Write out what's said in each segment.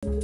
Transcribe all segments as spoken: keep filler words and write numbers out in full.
Pamiarsa,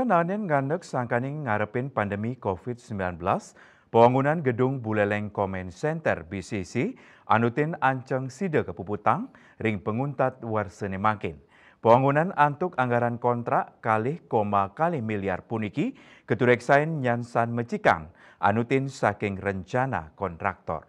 naenin ngandeg sangkaning ngarepin pandemi covid sembilan belas, pawangunan gedung Buleleng Command Center, B C C, anutin anceng sida kapuputang ring panguntat warsane mangkin. Pawangunan antuk anggaran kontrak kalih koma kalih miliar puniki katureksain nyansan mecikang anutin saking rencana kontraktor.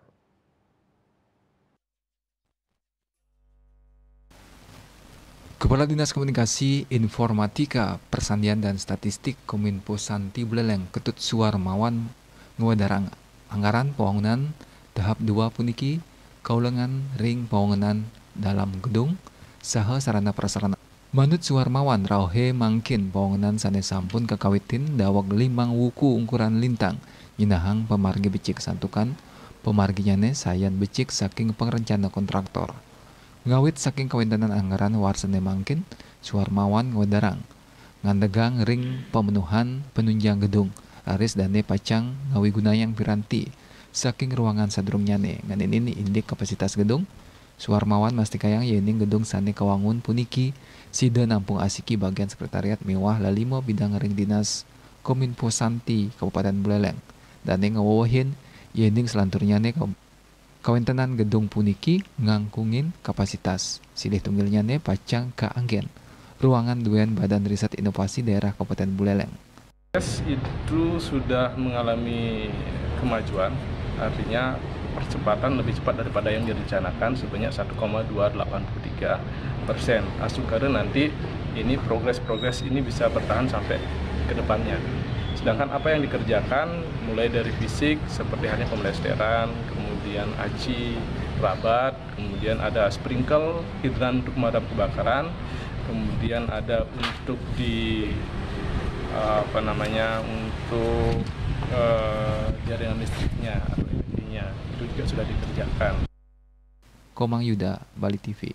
Kepala Dinas Komunikasi, Informatika, Persandian dan Statistik Kominfo Santi Buleleng, Ketut Suarmawan, ngwedarang anggaran pawangunan tahap dua puniki kaulengan ring pawangunan dalam gedung saha sarana prasarana. Manut Suarmawan, rauhe mangkin pawangunan sane sampun kakawitin daweg limang wuku ungkuran lintang, nyinahang pamargi becik santukan pamarginyane sayan becik saking pangrencana kontraktor. Ngawit saking kawentenan anggaran warsane mangkin, Suarmawan ngwedarang ngandegang ring pamenuhan penunjang gedung, raris dane pacang ngawigunayang piranti saking ruangan sadurungnyane, ngenenin indik kapasitas gedung. Suarmawan mastikayang yening gedung sane kawangun puniki sida nampung asiki bagian sekretariat miwah lalima bidang ring Dinas Kominfo Santi Kabupaten Buleleng. Dane ngawewehin yening selanturnyane ka-, kawentenan gedung puniki ngangkungin kapasitas. Silih tunggilnyane pacang kaanggen ruangan duen Badan Riset Inovasi Daerah Kabupaten Buleleng. Yes, itu sudah mengalami kemajuan, artinya percepatan lebih cepat daripada yang direncanakan sebanyak satu koma dua delapan puluh tiga persen. Asungkara nanti ini progres-progres ini bisa bertahan sampai ke depannya. Sedangkan apa yang dikerjakan, mulai dari fisik seperti halnya pemlesteran, kemudian aci, rabat, kemudian ada sprinkle, hidran untuk pemadam kebakaran, kemudian ada untuk di, eh, apa namanya, untuk, eh, jaringan listriknya atau intinya itu juga sudah dikerjakan. Komang Yuda, Bali T V.